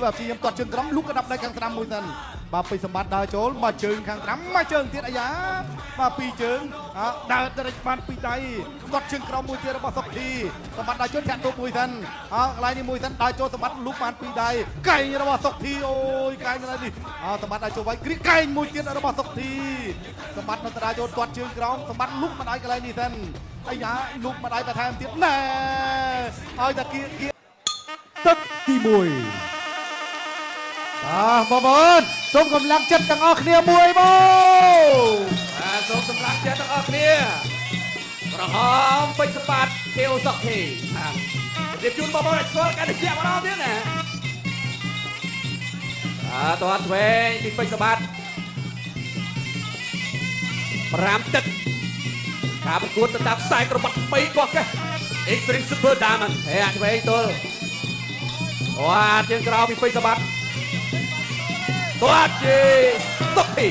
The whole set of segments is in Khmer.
បាទព្យាយាមទាត់ជើងក្រោមលូកក្តាប់ដៃខាងស្ដាំមួយសិនបាទពេជ្រសម្បត្តិដើរចូលមកជើងខាងស្ដាំមកជើងទៀតអាយ៉ាបាទពីរជើងអើដើរដរិចបានពីរដៃទាត់ជើងក្រោមមួយទៀតរបស់សុកធីសម្បត្តិដើរចូលធាក់ទប់មួយសិនអើកន្លែងនេះមួយសិនដើរចូលសម្បត្តិលូកបានពីរដៃកែងរបស់សុកធីអូយកែងកន្លែងនេះអើសម្បត្តិដើរចូលវាយគ្រីកែងមួយទៀតរបស់សុកធីសម្បត្តិនៅតដើរចូលទាត់ជើងក្រោមសម្បត្តិលូកម្ដាយកន្លែងនេះសិនអាយ៉ាលូកម្ដាយបន្ថែមទៀតណែឲ្យតាគៀគៀ ទឹកទី1 បាទបងប្អូនសូមកម្លាំងចិត្តទាំងអស់គ្នាមួយបង បាទសូមសម្រាប់ចិត្តទាំងអស់គ្នាក្រហមពេជ្រសម្បត្តិខៀវសុកធីបាទជម្រាបជូនបងប្អូនឲ្យស្គាល់កាន់តែជាក់ម្ដងទៀតណាបាទតោះឆ្វេងពីពេជ្រសម្បត្តិ5ទឹកការប្រកួតទៅតាមខ្សែក្រវ៉ាត់ថ្មីកោះកេះ Extreme Super Diamond ហេឆ្វេងទល់វ៉ាជាងក្រៅពីពេជ្រសម្បត្តិតោះជាសុកធី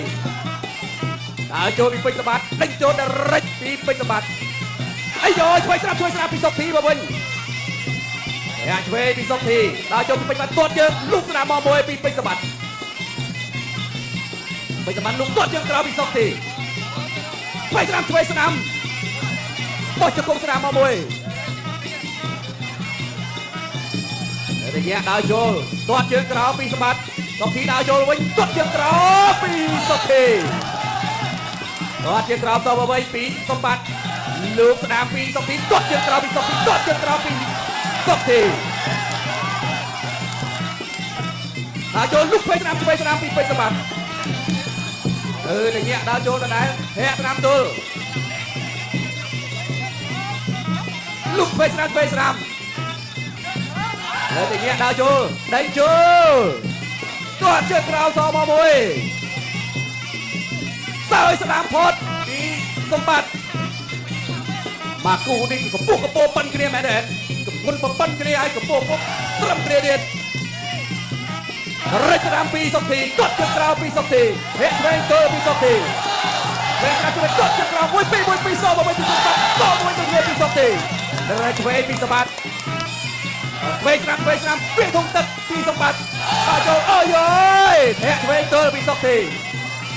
ដើរចូលពីពេជ្រសម្បត្តិដេញចូលដល់រិចពីពេជ្រសម្បត្តិអាយយឆ្វេងស្រាប់ឆ្វេងស្រាប់ពីសុកធីមកវិញយ៉ាឆ្វេងពីសុកធីដើរចូលពីពេជ្រសម្បត្តិទាត់ជើងលូកស្នាមមកមួយពីពេជ្រសម្បត្តិពេជ្រសម្បត្តិលូកទាត់ជើងក្រោយពីសុកធីឆ្វេងស្នាមឆ្វេងស្នាមបោះជង្គង់ស្នាមមកមួយរយៈដើរចូលទាត់ជើងក្រោយពីសម្បត្តិសុកធីដើរចូលវិញទាត់ជើងក្រោយពីសុកធី ទាត់ជាក្រោមតបអ្វីពីសម្បត្តិលោកស្ដាមពីសុកធីទាត់ជាក្រោមពីសុកធីទាត់ជាក្រោមពីសុកធីដើរចូលលុកឆ្វេងស្ដាមឆ្វេងស្ដាមពីពេជ្រសម្បត្តិអឺតែញាក់ដើរចូលដដែលធាក់ស្ដាមទល់លុកឆ្វេងស្ដាមឆ្វេងស្ដាមលើតែញាក់ដើរចូលដេញចូលទាត់ជាក្រោមសមកមួយ សើយស្ដាមផុតពីសម្បត្តិមកគូនេះកម្ពស់កម្ពស់ប៉ិនគ្នាមែនទេកម្ពស់ប៉ិនគ្នាឲ្យកម្ពស់ពុកត្រឹមគ្នាទៀតរិចស្ដាមពីសុកធីទាត់ជើងក្រៅពីសុកធីរាក់ឆ្វេងទល់ពីសុកធីរាក់ស្ដាមជួយទាត់ជើងក្រៅ1 2 1 2សមកវិញពីសម្បត្តិតមួយទៅគ្នាពីសុកធីរិចឆ្វេងពីសម្បត្តិឆ្វេងស្ដាមឆ្វេងស្ដាមពីធំទឹកពីសម្បត្តិដល់ចូលអូយអើយរាក់ឆ្វេងទល់ពីសុកធី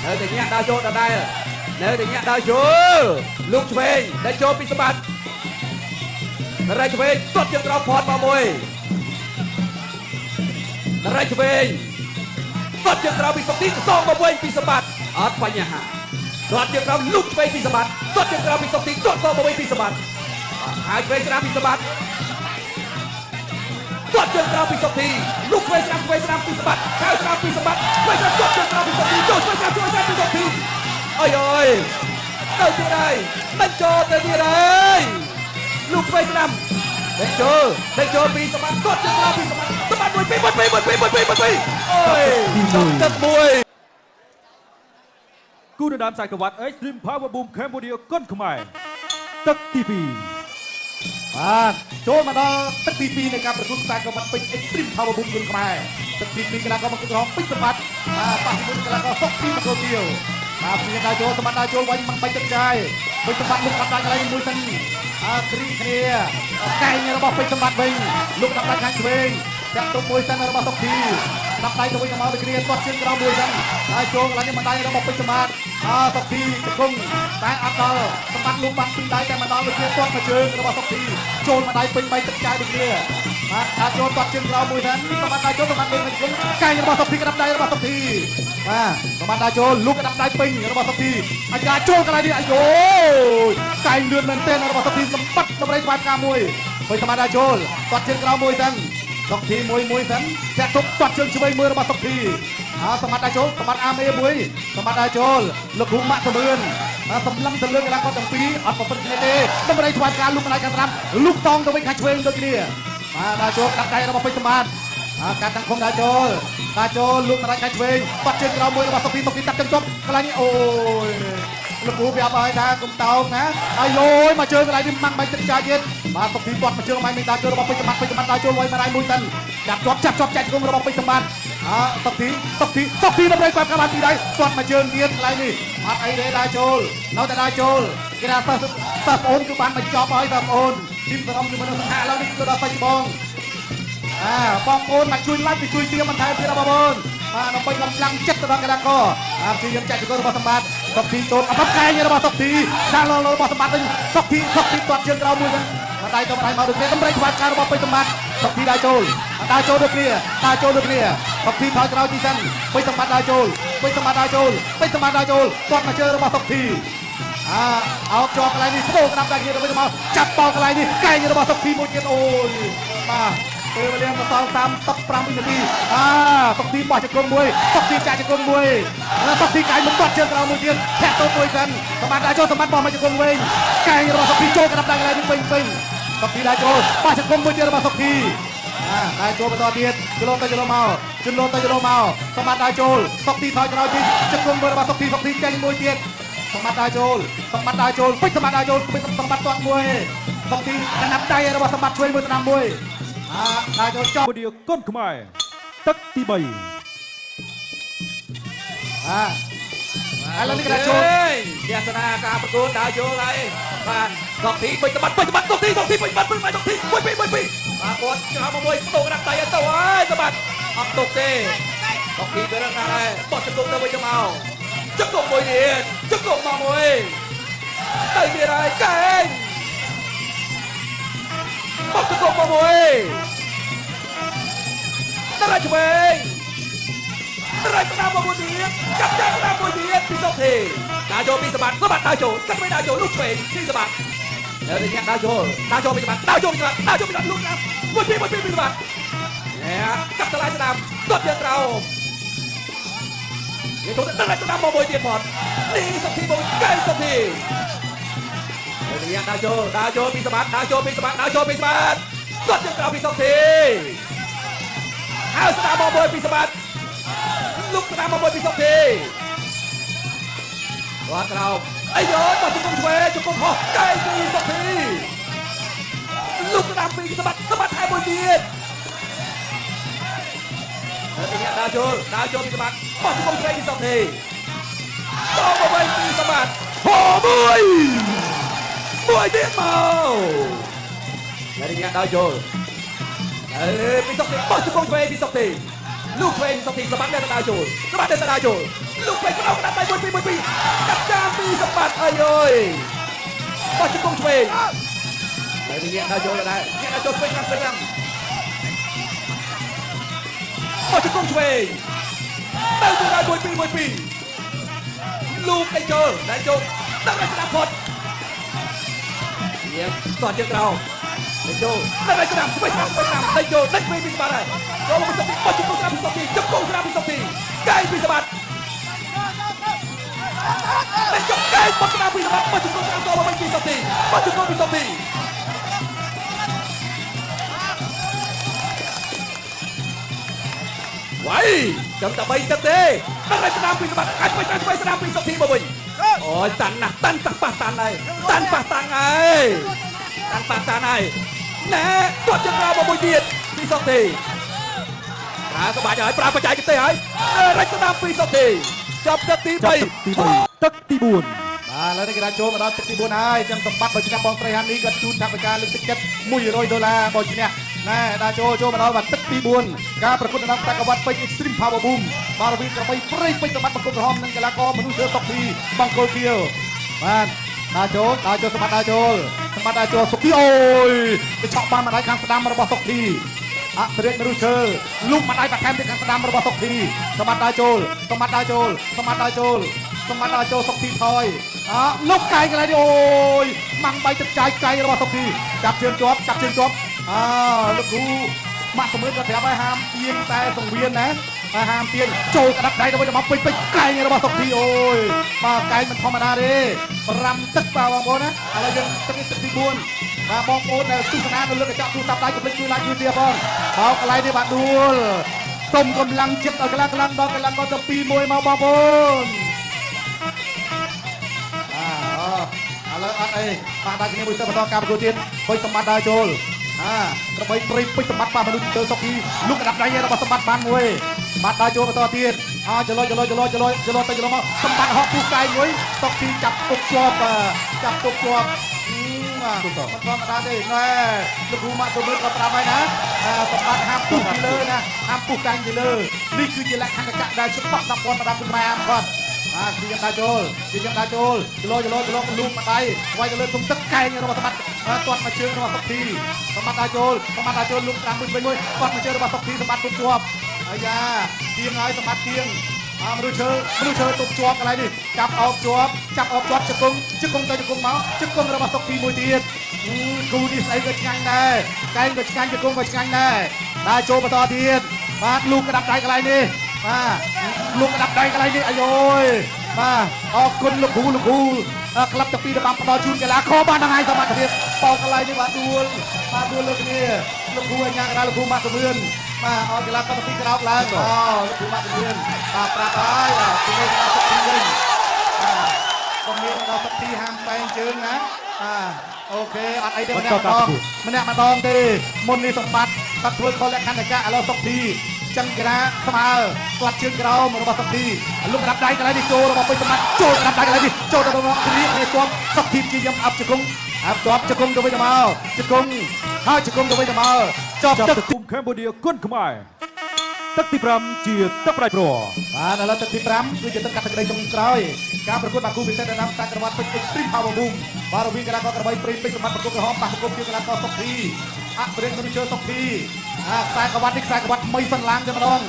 នៅតែញាក់ដើរចូលដដែលនៅតែញាក់ដើរចូលលោកឆ្វេងដែលចូលពីសម្បត្តិនរៃឆ្វេងទាត់ជើងក្រោមផតមកមួយនរៃឆ្វេងទាត់ជើងក្រោមពីសុកទីសងមកវិញពីសម្បត្តិអត់បញ្ហាទាត់ជើងក្រោមលោកឆ្វេងពីសម្បត្តិទាត់ជើងក្រោមពីសុកទីទាត់សងមកវិញពីសម្បត្តិហើយឆ្វេងស្ដាំពីសម្បត្តិទាត់ជើងក្រោមពីសុកទីលោកឆ្វេងស្ដាំឆ្វេងស្ដាំពីសម្បត្តិហើយស្ដាំពីសម្បត្តិឆ្វេងស្ដាំទាត់ជើងក្រោមពីសុកទីចូលឆ្វេងស្ដាំឆ្វេងស្ដាំពីសុកទីអើយអើយទៅទៀតហើយដេញចូលទៅទៀតហើយលោកឆ្វេងស្ដាំដេញចូលដេញចូលពីសម្បត្តិទាត់ជើងក្រោមពីសម្បត្តិសម្បត្តិ1 2 1 2 1 2 1 2 1 2អូយទឹកមួយ គូដណ្ដើមខ្សែក្រវ៉ាត់ Extreme Power Boom Cambodia គុនខ្មែរទឹកទី2 បាទចូលមកដល់ទឹកទី2នៃការប្រកួតខ្សែក្រវ៉ាត់ពេជ្រ Extreme Power Boom គុនខ្មែរទឹកទី2កីឡាករមកក្រហមពេជ្រសម្បត្តិបាទប៉ះជាមួយកីឡាករសុកធីមកគោទៀវបាទព្យាយាមដើរចូលសម្បត្តិដើរចូលវាយមិនបាច់ទឹកចាយពេជ្រសម្បត្តិលុកកាប់ដៃកន្លែងមួយសិនអើគ្រីគ្នាកែងរបស់ពេជ្រសម្បត្តិវិញលុកកាប់ដៃខាងឆ្វេងចាក់ទុំមួយសិនរបស់សុកធីដាប់ដៃទៅវិញទៅមកដូចគ្នាទាត់ជើងក្រោមមួយសិនហើយចូលកន្លែងនេះបណ្ដៃរបស់ពេជ្រសម្បត្តិអើសុកធីជង្គង់តែអត់ដល់សម្បត្តិលុកបានពីរដៃតែមិនដល់ដូចគ្នាទាត់មកជើងរបស់សុកធីចូលមកដៃពេញបីទឹកចាយដូចគ្នាបាទអាចចូលទាត់ជើងក្រោមមួយសិនសម្បត្តិដើរចូលសម្បត្តិលេងមកជង្គង់កែងរបស់សុកធីក្តាប់ដៃរបស់សុកធីបាទសម្បត្តិដើរចូលលុកក្តាប់ដៃពេញរបស់សុកធីអាចារ្យចូលកន្លែងនេះអាយូយកែងលឿនមែនទែនរបស់សុកធីសម្បត្តិតម្រៃស្វាយផ្កាមួយពេញសម្បត្តិដើរចូលទាត់ជើងក្រោមមួយសិនសុកធីមួយមួយសិនចាក់ទុកទាត់ជើងឆ្វេងមួយរបស់សុកធីអើសម្បត្តិដើរចូលសម្បត្តិអាមេមួយសម្បត្តិដើរចូលលោកគ្រូម៉ាក់សមឿនសម្លឹងទៅលើកីឡាករទាំងពីរអត់ប្រព្រឹត្តគ្នាទេតម្រៃស្វាយផ្កាលុកម្ដាយខាងស្ដាំលុកតងទៅវិញខាងឆ្វេងដូចគ្នាបាទដើរចូលកាត់ដៃរបស់ពេជ្រសម្បត្តិអើកាត់តាំងខំដើរចូលដើរចូលលុកម្ដាយខាងឆ្វេងបាត់ជើងក្រោមមួយរបស់សុកធីសុកធីតាប់ជើងជាប់កន្លែងនេះអូយលោកគ្រូប្រាប់ឲ្យថាកុំតោងណាអាយយមកជើងកន្លែងនេះម៉ាំងបាញ់ទឹកចាយទៀតបាទសុកធីបាត់មកជើងបាញ់មិនដើរចូលរបស់ពេជ្រសម្បត្តិពេជ្រសម្បត្តិដើរចូលវាយម្ដាយមួយសិនចាប់ជាប់ចាប់ជាប់ចាច់ជង្គង់របស់ពេជ្រសម្បត្តិអើសុកធីសុកធីសុកធីដើម្បីគាត់កាបានពីដៃទាត់មកជើងទៀតកន្លែងនេះអត់អីទេដើរចូលនៅតែដើរចូលគេថាសិស្សសិស្សប្អូនគឺបានបញ្ចប់ហើយសិស្សប្អូនធីមសរំជាមួយនឹងសង្ហាឥឡូវនេះគឺដល់សាច់ច្បង អាបងប្អូនមកជួយ like ជួយ share បន្ថែមទៀតបងប្អូនបាទដើម្បីកម្លាំងចិត្តទៅដល់កីឡាករបាទព្យាយាមចាក់ជង្គង់របស់សម្បត្តិសុកធីចូលអត់កែងរបស់សុកធីដាក់លរបស់សម្បត្តិវិញសុកធីសុកធីទាត់ជើងក្រោមមួយហ្នឹងមកដៃទៅដៃមកដូចគ្នាតម្រៃខ្វាត់ការរបស់ពេជ្រសម្បត្តិសុកធីដើរចូលដើរចូលដូចគ្នាដើរចូលដូចគ្នាសុកធីថយក្រោយទីសិនពេជ្រសម្បត្តិដើរចូលពេជ្រសម្បត្តិដើរចូលពេជ្រសម្បត្តិដើរចូលទាត់មកជើងរបស់សុកធីអាអោបជាប់កន្លែងនេះបោកក្តាប់ដៃគ្នាទៅវិញទៅមកចាប់បោកកន្លែងនេះកែងរបស់សុកធីមួយទៀតអូយបាទពេលវេលាមកសល់35វិនាទីអាសុកធីបោះជង្គង់មួយសុកធីចាក់ជង្គង់មួយសុកធីកាយមិនទាត់ជើងក្រោមមួយទៀតធាក់ទៅមួយសិនសម្បត្តិដើរចូលសម្បត្តិបោះមកជង្គង់វិញកែងរបស់សុកធីចូលក្តាប់ដៃកន្លែងនេះពេញពេញសុកធីដើរចូលបោះជង្គង់មួយទៀតរបស់សុកធីអាដើរចូលបន្តទៀតជលទៅជលមកជលទៅជលមកសម្បត្តិដើរចូលសុកធីថយក្រោយទីជង្គង់មួយរបស់សុកធីសុកធីចេញមួយទៀតសម្បត្តិដើរចូលសម្បត្តិដើរចូលពេជ្រសម្បត្តិដើរចូលពេជ្រសម្បត្តិទាត់មួយសុកធីកណ្ដាប់ដៃរបស់សម្បត្តិជួយមួយស្នាមមួយអាដើរចូលចប់ កម្ពុជាគុនខ្មែរទឹកទី3 អាឥឡូវនេះគេចូល ទស្សនាការប្រកួតដើរចូលហើយបាទសុកធីពេជ្រសម្បត្តិពេជ្រសម្បត្តិសុកធីសុកធីពេជ្រសម្បត្តិពេជ្រសុកធី1 2 1 2បាទគាត់ច្រោមមួយបដូរក្តាប់ដៃទៅហើយសម្បត្តិអត់ទុកទេសុកធីក៏រឹងណាស់ដែរបោះជង្គង់ទៅវិញទៅមកជង្គង់មួយទៀតជង្គង់មកមួយទៅទៀតហើយកែងបោះជង្គង់មកមួយដល់ឆ្វេងត្រៃស្ដាំមកមួយទៀតចាប់ចាប់ស្ដាំមួយទៀតពីសុកធីដើរចូលពីសម្បត្តិសម្បត្តិដើរចូលកាត់វិញដើរចូលលុកឆ្វេងពីសម្បត្តិហើយនេះដើរចូលដើរចូលពីសម្បត្តិដើរចូលពីសម្បត្តិដើរចូលពីសម្បត្តិលុកស្ដាំមួយពីរមួយពីរពីសម្បត្តិនេះកាប់តម្លៃស្ដាំទាត់យកក្រោមនេះចូលដល់ស្ដាំមកមួយទៀតផតនេះសុកធីមកកែសុកធីហើយនេះដើរចូលដើរចូលពីសម្បត្តិដើរចូលពីសម្បត្តិដើរចូលពីសម្បត្តិទាត់យកក្រោមពីសុកធីហើយស្ដាំមកមួយពីសម្បត្តិលុកស្ដាំមកមួយពីសុកធីរត់ក្រោមអាយយបោះជង្គង់ឆ្វេងជង្គង់ហោះកែពីសុកធីលុកស្ដាំពីសម្បត្តិសម្បត្តិថែមមួយទៀតហើយនេះដើរចូលដើរចូលពីសម្បត្តិបោះជង្គង់ឆ្វេងពីសុកធីតមកវិញពីសម្បត្តិហោមួយមួយទៀតមកហើយនេះដើរចូលអេពីសុកធីបោះជង្គង់ឆ្វេងពីសុកធីលោកឆ្វេងសុកធីសម្បត្តិនៅដើរចូលសម្បត្តិនៅដើរចូលលោកឆ្វេងក្តោបក្តាប់ដៃ1 2 1 2កាប់ចាមពីសម្បត្តិអាយយបោះជង្គង់ឆ្វេងហើយនេះដើរចូលដែរនេះដើរចូលឆ្វេងខាងឆ្វេងខាងបោះជង្គង់ឆ្វេងទៅទៅដល់1 2 1 2លោកដៃចូលដៃចូលដល់ស្ដាប់ផុតនេះតោះជើងក្រោមដៃចូលដល់ស្ដាប់ឆ្វេងស្ដាប់ឆ្វេងស្ដាប់ដៃចូលដេញវិញពីសម្បត្តិហើយចូលមកសុកធីបោះជង្គង់ស្ដាប់ពីសុកធីជង្គង់ស្ដាប់ពីសុកធីកែពីសម្បត្តិដេញចូលកែបោះស្ដាប់ពីសម្បត្តិបោះជង្គង់ស្ដាប់តមកវិញពីសុកធីបោះជង្គង់ពីសុកធីវ៉ៃចាំតែ3ទឹកទេដល់ស្ដាប់ពីសម្បត្តិកាច់ឆ្វេងស្ដាប់ឆ្វេងស្ដាប់ពីសុកធីមកវិញអូយតាន់ណាស់តាន់តាប៉ះតាន់ហើយតាន់ប៉ះតាន់ហើយតាន់ប៉ះតាន់ហើយណែទាត់ជើងក្រោមមកមួយទៀតពីសុកធីប្រើក្បាច់ហើយប្រើបច្ចេកទេសហើយរចនាពីសុកធីចាប់ទឹកទី3 ទឹកទី4 បាទឥឡូវនេះគេថាចូលមកដល់ទឹកទី4ហើយចឹងសម្បត្តិបើឈ្នះបងស្រីហានីក៏ជូនថវិកាលើកទឹកចិត្ត100ដុល្លារបើឈ្នះណែដើរចូលចូលមកដល់បាទទឹកទី4ការប្រកួតនៅក្នុងកវ៉ាត់ពេជ្រ Extreme Power Boom បាទរវាងក្របីព្រៃពេជ្រសម្បត្តិបង្គោលក្រហមនិងកីឡាករមនុស្សសុកធីបង្គោលខៀវបាទដើរចូលដើរចូលសម្បត្តិដើរចូលសម្បត្តិដើរចូលសុកធីអូយទៅឆក់បានម្ដាយខាងស្ដាំរបស់សុកធីអធិរាជមនុស្សឈើលុកម្ដាយបន្ថែមទៀតខាងស្ដាំរបស់សុកធីសម្បត្តិដើរចូលសម្បត្តិដើរចូលសម្បត្តិដើរចូលសម្បត្តិដើរចូលសុកធីថយអលុកកែងកន្លែងនេះអូយម៉ាំងបីទឹកចាយកែងរបស់សុកធីចាប់ជើងជាប់ចាប់ជើងជាប់អលោកគ្រូម៉ាក់សមឿនក៏ប្រាប់ឲ្យហាមទាញតែសង្វៀនណាហាមទាញចូលក្តាប់ដៃទៅវិញមកពេញពេញកែងរបស់សុកធីអូយបាទកែងមិនធម្មតាទេ5ទឹកបាទបងប្អូនណាឥឡូវយើងទឹកនេះទឹកទី4បាទបងប្អូនដែលទស្សនានៅលើកញ្ចក់ទូរស័ព្ទដៃកុំភ្លេចជួយ like ជួយ share ផងបោកកន្លែងនេះបាទដួលសូមកម្លាំងចិត្តឲ្យកម្លាំងកម្លាំងដល់កម្លាំងដល់ទៅ2 1មកបងប្អូនបាទឥឡូវអត់អីបាទដាក់គ្នាមួយសិនបន្តការប្រកួតទៀតពេជ្រសម្បត្តិដើរចូលក្របីព្រៃពេជ្រសម្បត្តិប៉ះមនុស្សទៅសុកធីលុកក្តាប់ដៃរបស់សម្បត្តិបានមួយបាទដើរចូលបន្តទៀតចលចលចលចលចលទៅចលមកសម្បត្តិហក់ពុះកាយមួយសុកធីចាប់ទុកជាប់ចាប់ទុកជាប់ បាទមិនធម្មតាទេណែលោកគ្រូម៉ាក់ទៅមើលក៏ប្រាប់ហើយណាសម្បត្តិហាមពុះពីលើណាហាមពុះកាញ់ពីលើនេះគឺជាលក្ខន្តិកៈដែលច្បាប់សម្ព័ន្ធប្រដាប់គុណខ្មែរហាមគាត់បាទជាយ៉ាងដើរចូលជាយ៉ាងដើរចូលចលោចលោចលោលូកម្ដាយវាយទៅលើធំទឹកកែងរបស់សម្បត្តិទាត់មកជើងរបស់សុកធីសម្បត្តិដើរចូលសម្បត្តិដើរចូលលូកត្រាំមួយវិញមួយទាត់មកជើងរបស់សុកធីសម្បត្តិទុំជាប់អាយ៉ាទៀងហើយសម្បត្តិទៀងមនុស្សឈើមនុស្សឈើទុំជាប់កន្លែងនេះចាប់អោបជាប់ចាប់អោបជាប់ជង្គង់ជង្គង់ទៅជង្គង់មកជង្គង់របស់សុកធីមួយទៀតគូនេះស្អីក៏ឆ្ងាញ់ដែរកែងក៏ឆ្ងាញ់ជង្គង់ក៏ឆ្ងាញ់ដែរដើរចូលបន្តទៀតបាទលូកក្តាប់ដៃកន្លែងនេះបាទលូកក្តាប់ដៃកន្លែងនេះអាយយបាទអរគុណលោកគ្រូលោកគ្រូក្លឹបទាំងពីរបានផ្ដល់ជូនកីឡាករបានថ្ងៃសមត្ថភាពបោកកន្លែងនេះបាទដួលបាទដួលលើគ្នាលោកគ្រូអញ្ញាកណ្ដាលលោកគ្រូម៉ាក់សមឿនបាទអរកីឡាករទាំងពីរក្រោកឡើងអូលោកគ្រូម៉ាក់សមឿនបាទប្រាប់ហើយបាទជំនួយដល់សុកធីវិញបាទជំនួយដល់សុកធីហាមបែងជើងណាបាទអូខេអត់អីទេម្នាក់ម្ដងម្នាក់ម្ដងទេមុននេះសម្បត្តិគាត់ធ្វើខុសលក្ខន្តិកៈឥឡូវសុកធីចឹងក្រាស្មើគាត់ជើងក្រោមរបស់សុកធីលុកក្តាប់ដៃកន្លែងនេះចូលរបស់ពេជ្រសម្បត្តិចូលក្តាប់ដៃកន្លែងនេះចូលទៅដល់គ្រានេះជាប់សុកធីជាយំអាប់ជង្គង់អាប់ជាប់ជង្គង់ទៅវិញទៅមកជង្គង់ហើយជង្គង់ទៅវិញទៅមកចប់ទឹក ភូមិកម្ពុជាគុនខ្មែរទឹកទី5ជាទឹកប្រាច់ប្រ បាទឥឡូវទឹកទី5គឺជាទឹកកាត់ទឹកដីចុងក្រោយការប្រកួតបាគូពិសេសនៅតាមខ្សែក្រវ៉ាត់ពេជ្រ Extreme Power Boom បាទរវាងកីឡាករក្របីព្រៃពេជ្រសម្បត្តិប្រកួតក្រហមប៉ះប្រកបជាកីឡាករសុកធីអភិរិទ្ធមនុស្សជើសុកធីអាខ្សែក្រវ៉ាត់នេះខ្សែក្រវ៉ាត់ថ្មីសិនឡើងតែម្ដង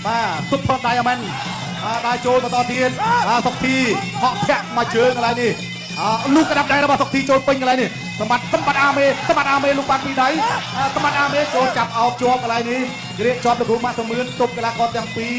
បាទ Super Diamond បាទដើរចូលបន្តទៀតបាទសុកធីហក់ធាក់មកជើងកន្លែងនេះលូកក្តាប់ដៃរបស់សុកធីចូលពេញកន្លែងនេះសម្បត្តិសម្បត្តិអាមេសម្បត្តិអាមេលូកបានពីរដៃសម្បត្តិអាមេចូលចាប់អោបជាប់កន្លែងនេះគ្រាកជាប់លោកគ្រូម៉ាក់សមឿនទប់កីឡាករទាំងពីរ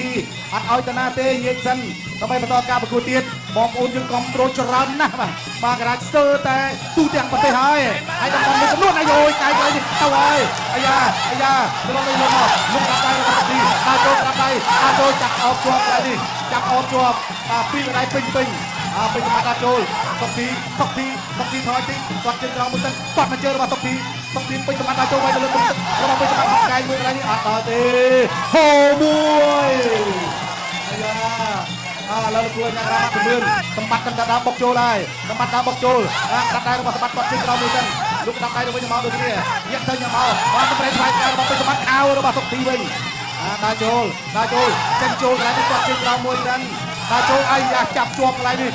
អត់ឲ្យតាណាទេញែកសិនដើម្បីបន្តការប្រកួតទៀតបងប្អូនយើងគ្រប់ត្រូលច្រើនណាស់បាទបាទករាជស្ទើរតែទូទាំងប្រទេសហើយហើយតំបន់មួយចំនួនអាយយកាយកន្លែងនេះទៅហើយអាយ៉ាអាយ៉ាលងលងមកលុកក្តាប់ដៃរបស់ទីដើរចូលក្តាប់ដៃដើរចូលចាប់អោបជាប់កន្លែងនេះចាប់អោបជាប់បាទពីរដៃពេញពេញអើពេញសម្បត្តិចូលសុកធីសុកធីសុកធីថយតិចគាត់ជើងក្រោមមួយសិនគាត់មកជើងរបស់សុកធីសុកធីពេញសម្បត្តិចូលໄວទៅលើទឹករបស់ពេញសម្បត្តិកែងមួយកន្លែងនេះអត់ដល់ទេហូមួយអាយ៉ាអើឥឡូវលោកគ្រូញ៉ាំរ៉ាជំនឿសម្បត្តិកាន់តែដើមបុកចូលហើយសម្បត្តិដើមបុកចូលក្តាប់ដៃរបស់សម្បត្តិគាត់ជើងក្រោមមួយសិនលោកក្តាប់ដៃទៅវិញមកដូចគ្នាញាក់ទៅញ៉ាំមកបាទប្រេងថ្លៃរបស់ពេញសម្បត្តិខៅរបស់សុកធីវិញដើរចូលដើរចូលចេញចូលកន្លែងនេះគាត់ជើងក្រោមមួយសិនដើរចូលអាយ៉ាចាប់ជាប់កន្លែងនេះ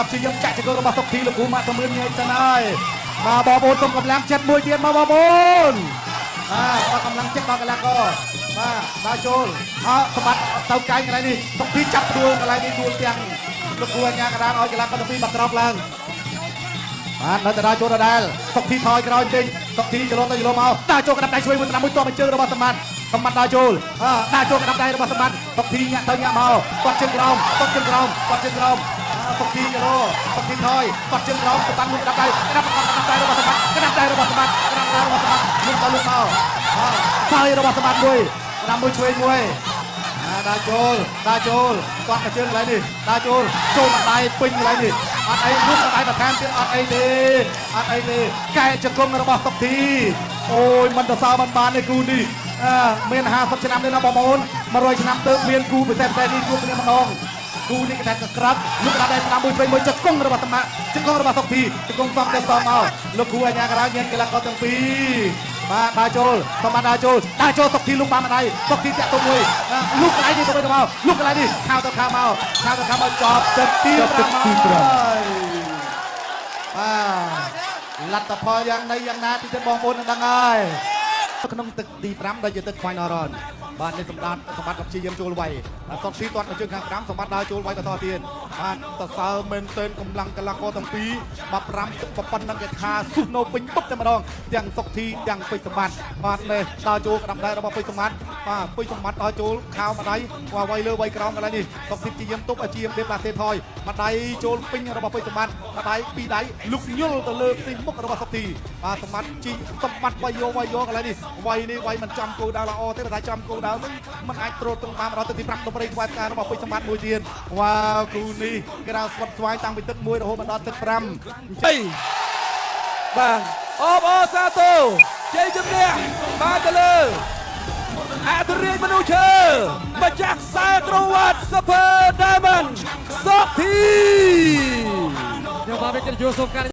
ព្យាយាមចាក់ជង្គង់របស់សុកធីលោកគ្រូម៉ាក់សមឿនញែកសិនហើយបាទបងប្អូនសូមកម្លាំងចិត្តមួយទៀតមកបងប្អូនបាទកម្លាំងចិត្តដល់កីឡាករបាទដើរចូលអើសម្បត្តិទៅកែងកន្លែងនេះសុកធីចាប់ដួលកន្លែងនេះដួលទាំងលោកគ្រូអាញាកណ្ដាលឲ្យកីឡាករទាំងពីរបាក់ក្រោកឡើងបាទនៅតែដើរចូលដដែលសុកធីថយក្រោយបន្តិចសុកធីចលទៅចលមកដើរចូលក្តាប់ដៃឆ្វេងមួយស្ដាំមួយទាប់មកជើងរបស់សម្បត្តិសម្បត្តិដើរចូលដើរចូលក្តាប់ដៃរបស់សម្បត្តិសុកធីញាក់ទៅញាក់មកគាត់ជើងក្រោមគាត់ជើងក្រោមគាត់ជើងក្រោមសុកធីចលសុកធីថយគាត់ជើងក្រោមសម្បត្តិលុកក្តាប់ដៃក្តាប់ក្តាប់ដៃរបស់សម្បត្តិក្តាប់ដៃរបស់សម្បត្តិក្តាប់ដៃរបស់សម្បត្តិលុកទៅលុកមកថយរបស់សម្បត្តិមួយស្ដាំមួយឆ្វេងមួយដើរចូលដើរចូលគាត់មកជើងកន្លែងនេះដើរចូលចូលមកដៃពេញកន្លែងនេះអត់អីលុកដៃបន្ថែមទៀតអត់អីទេអត់អីទេកែជង្គង់របស់សុកធីអូយមិនទៅសើមិនបានទេគូនេះមាន50ឆ្នាំនេះណាបងប្អូន100ឆ្នាំទៅមានគូពិសេសពិសេសនេះជួបគ្នាម្ដងគូនេះគេថាកក្រិតលុកដៃស្ដាំមួយឆ្វេងមួយជង្គង់របស់សម្បត្តិជង្គង់របស់សុកធីជង្គង់សំទៅសំមកលោកគ្រូអាញាក្រៅញ៉ាំកីឡាករទាំងពីរបាទដើរចូលសម្បត្តិដើរចូលដើរចូលសុកធីលុកបានម្ដាយសុកធីតាក់ទុំមួយលុកកន្លែងនេះទៅវិញទៅមកលុកកន្លែងនេះខៅទៅខៅមកខៅទៅខៅមកចប់ទឹកទី5បាទលទ្ធផលយ៉ាងណីយ៉ាងណាទីទៀតបងប្អូននឹងដឹងហើយក្នុងទឹកទី5ដែលជាទឹក final round បាទនេះសម្បត្តិសម្បត្តិក៏ព្យាយាមចូលវាយសុកធីទាត់មកជើងខាងស្ដាំសម្បត្តិដើរចូលវាយបន្តទៀតបាទតសើមែនទែនកម្លាំងកីឡាករទាំងពីរបាទ5ទឹកប៉ុណ្ណឹងគេថាស៊ុះនៅពេញបុកតែម្ដងទាំងសុកធីទាំងពេជ្រសម្បត្តិបាទនេះដើរចូលក្តាប់ដៃរបស់ពេជ្រសម្បត្តិបាទពេជ្រសម្បត្តិដើរចូលខោម្ដាយវាយលើវាយក្រោមកន្លែងនេះសុកធីព្យាយាមទប់ឲ្យជារៀបឡាទេថយម្ដាយចូលពេញរបស់ពេជ្រសម្បត្តិម្ដាយពីរដៃលុកញុលទៅលើទីមុខរបស់សុកធីបាទសម្បត្តិជីសម្បត្តិវាយយកវាយយកកន្លែងនេះវាយនេះវាយមិនចំគោលដៅល្អទេតែចំគោលដៅវិញมันអាចត្រួតត្រងបានដល់ទឹកទី5ដំរីថ្វាយផ្ការបស់ពេជ្រសម្បត្តិមួយទៀតវ៉ាវគូនេះក្រៅស្វិតស្វាយតាំងពីទឹក1រហូតមកដល់ទឹក5បាទអបអរសាទរជ័យជំនះបានទៅលើអធិរាជមនុស្សឈើម្ចាស់ខ្សែក្រវ៉ាត់ Super Diamond សុកធី ខ្ញុំបាទវិទ្យាសូមការ